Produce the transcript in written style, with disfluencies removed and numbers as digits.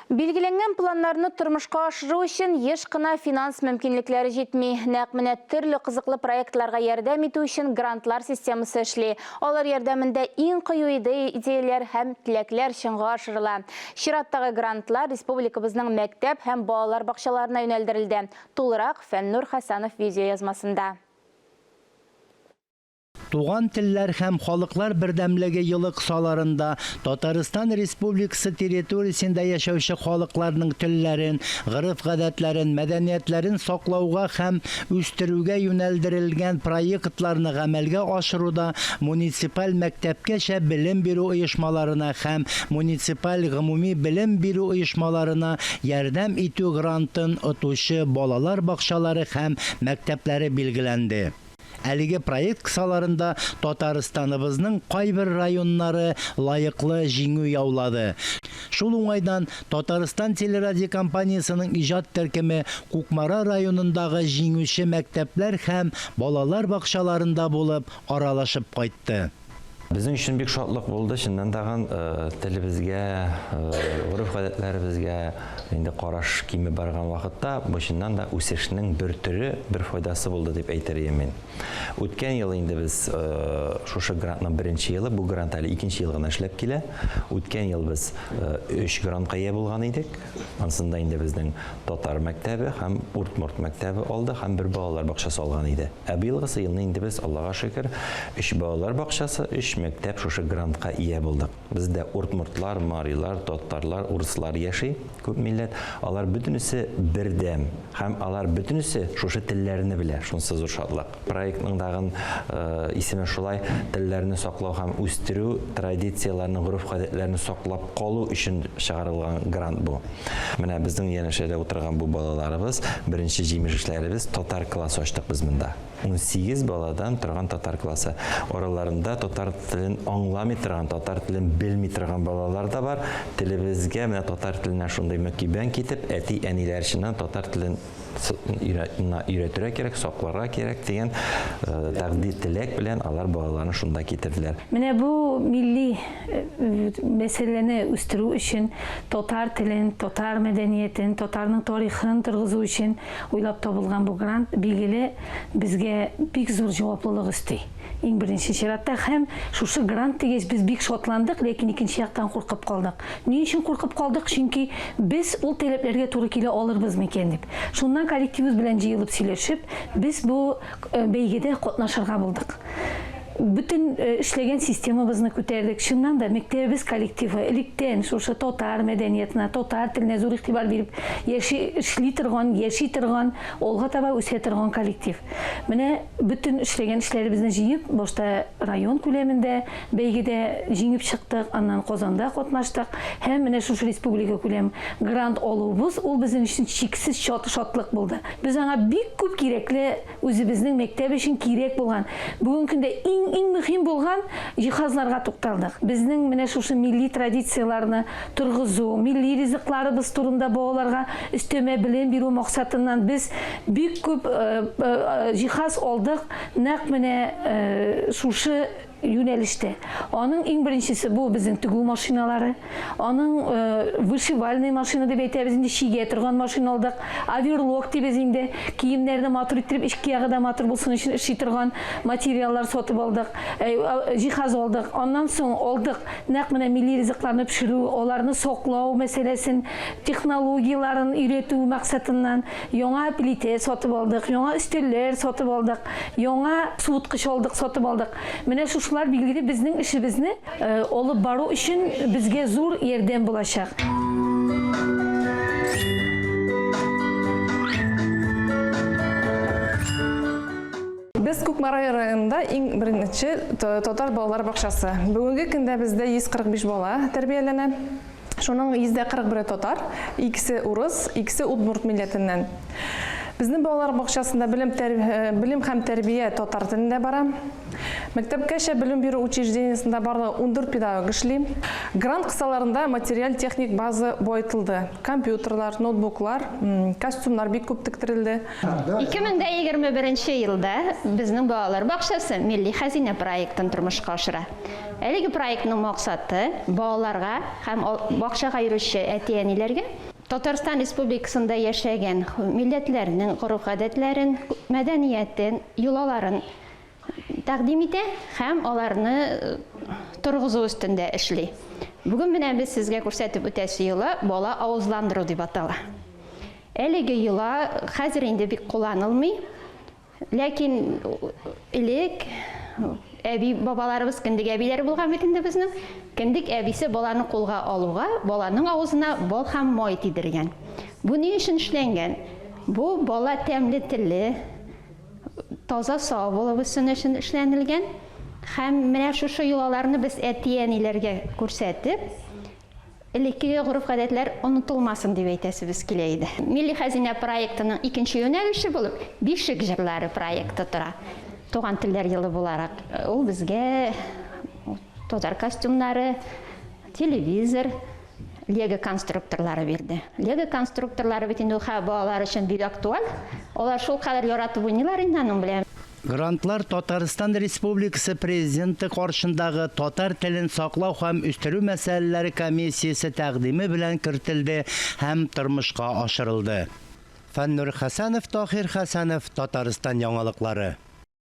Билгеләнгән планнарны тормышка ашыру өчен еш кына финанс мөмкинлекләре җитми. Нәкъ менә төрле кызыклы проектларга ярдәм итү өчен грантлар системасы эшли. Алар ярдәмендә иң кыю идеяләр һәм теләкләр чынга ашырыла. Чираттагы грантлар республикабызның мәктәп һәм балалар бакчаларына юнәлдерелде. Тулырак Фәннур Хәсәнов видеоязмасында. Туган телләр һәм халыклар бердәмлеге елы кысаларында Татарстан Республикасы территориясендә яшәүче халыкларның телләрен, гореф-гадәтләрен, мәдәниятләрен саклауга һәм үстерүгә юнәлдерелгән проектларны гамәлгә ашыруда муниципаль мәктәпкәчә белем бирү оешмаларына һәм муниципаль гомуми белем бирү оешмаларына ярдәм итү грантын отучы балалар бакчалары һәм мәктәпләре билгеләнде. Әлеге проект кысаларында Татарстаныбызның кайбер районнары лаеклы җиңү яулады. Шул уңайдан Татарстан телерадиокомпаниясенең иҗат төркеме Кукмара районындагы җиңүче мәктәпләр һәм балалар бакчаларында булып, аралашып кайтты. Безнең өчен бик шатлык булды, чыннан тагын телебезгә, гореф-гадәтләребезгә инде караш кими барган вакытта, бу чыннан да үсешнең бер төре, бер файдасы булды дип әйтер идем мин. Үткән ел инде без шушы грантның беренче елы, бу грант әле икенче ел гына эшләп килә. Үткән ел без өч грантка ия булган идек. Ансында инде безнең татар мәктәбе һәм Уртмурт мәктәбе алды һәм бер балалар бакчасы алган иде. Ә быелгысы елны инде без, Аллага шөкер, өч балалар бакчасы, өч мәктәп шушы грантка ия булдык. Бездә уртмуртлар, марилар, татарлар, урыслар яши, күп милләт. Алар бөтенесе бердәм һәм алар бөтенесе шушы телләрне белә, шунысы зур шатлык. Проектның тагын исеме шулай, телләрне саклау һәм үстерү, традицияләрне, гореф-гадәтләрне саклап калу өчен чыгарылган грант бу. Менә безнең янәшәдә утырган бу балаларыбыз, беренче җимешләребез, татар классы ачтык без монда. 18 баладан торган татар классы. Араларында татар телен аңламый торган, татар телен белми торган балалар да бар. Телебезгә, менә татар теленә шундый мөкиббән китеп, әти-әниләр чыннан татар телен өйрәтергә кирәк, сакларга кирәк дигән э, тәкъдир, теләк белән алар балаларын шунда китерделәр. Менә бу милли э, мәсьәләне үстерү өчен татар телен, татар мәдәниятен, татарның тарихын торгызу өчен уйлап табылган бу грант, билгеле, безгә бик зур җаваплылык өсти. Иң беренче чиратта һәм шушы грант дигәч без бик шатландык, ләкин икенче яктан куркып калдык. Ни өчен куркып калдык? Чөнки без ул таләпләргә туры килә алырбыз микән дип. Шуннан коллективыбыз белән җыелып сөйләшеп, без бу э, бәйгедә катнашырга булдык. Бөтен э, эшләгән системабызны күтәрдек. Чыннан да мәктәбебез коллективы электән шушы татар мәдәниятына, татар теленә зур игътибар биреп яши, эшли торган, яши торган, алга таба үсә торган коллектив. Менә бөтен эшләгән эшләребезне җыеп, башта район күләмендә бәйгедә җиңеп чыктык, аннан Казанда катнаштык һәм менә шушы республика күләм грант алуыбыз ул безнең өчен чиксез шатлык булды. Без аңа бик күп кирәкле үзебезнең мәктәп өчен кирәк булган, бүгенге көндә иң-иң мөһим булган җиһазларга тукталдык. Безнең менә шушы милли традицияләрне торгызу, милли ризыкларыбыз турында балаларга өстәмә белем бирү максатыннан без бик күп җиһаз алдык, нәкъ менә шушы юнәлештә. Аның иң беренчесе бу безнең тегү машиналары, аның вышивальный машина дип әйтәбез инде, чигә торган машина алдык, оверлок дибез инде, киемнәрне матур иттереп, эчке ягы да матур булсын өчен эшли торган материаллар сатып алдык, җиһаз алдык. Аннан соң алдык Нәкъ менә милли ризыкларны пешерү, аларны саклау мәсьәләсен, технологияләрен өйрәтү максатыннан яңа плитә сатып алдык, яңа өстәлләр сатып алдык, яңа суыткыч алдык, сатып алдык. Менә шушылар, билгеле, безнең эшебезне алып бару өчен безгә зур ярдәм булачак. Без Кукмара районында иң беренче татар балалар бакчасы. Бүгенге көндә бездә 145 бала тәрбияләнә. Шуның 141-е татар, икесе урыс, икесе удмурт милләтеннән. Безнең балалар бакчасында белем, тәр, э, белем һәм тәрбия татар телендә бара. Мәктәпкәчә белем бирү учреждениесендә барлыгы 14 педагог эшли. Грант кысаларында материаль-техник база баетылды. Компьютерлар, ноутбуклар, костюмнар бик күп тектерелде. 2021 елда безнең балалар бакчасы Милли хәзинә проектын тормышка ашыра. Әлеге проектның максаты, балаларга һәм бакчага йөрүче әти-әниләргә Татарстан Республикасында яшәгән милләтләрнең гореф-гадәтләрен, мәдәниятен, йолаларын тәкъдим итә һәм аларны торгызу өстендә эшли. Бүген менә без сезгә күрсәтеп үтәсе йола бала авызландыру дип атала. Әлеге йола хәзер инде бик кулланылмый. Ләкин элек әби бабаларыбыз кендек әбиләре булган бит инде безнең. Кендек әбисе баланы кулга алуга, баланың авызына бал һәм май тидергән. Бу ни өчен эшләнгән? Бу бала тәмле телле, таза сау булып үссен өчен эшләнелгән. Һәм менә шушы йолаларны без әти-әниләргә күрсәтеп, Элеккеге гореф-гадәтләр онытылмасын дип әйтәсебез килә иде. Милли хәзинә проектының икенче юнәлеше булып Бишек җырлары проекты тора. Туган телләр елы буларак, ул безгә татар костюмнары, телевизор, лего конструкторлары бирде. Лего конструкторлары бит инде ул балалар өчен бик актуаль. Алар шулкадәр яратып уйныйлар инде аның белән. Грантлар Татарстан Республикасы Президенты каршындагы татар телен саклау һәм үстерү мәсьәләләре комиссиясе тәкъдиме белән кертелде һәм тормышка ашырылды. Фәннур Хәсәнов, Таһир Хәсәнов, Татарстан яңалыклары.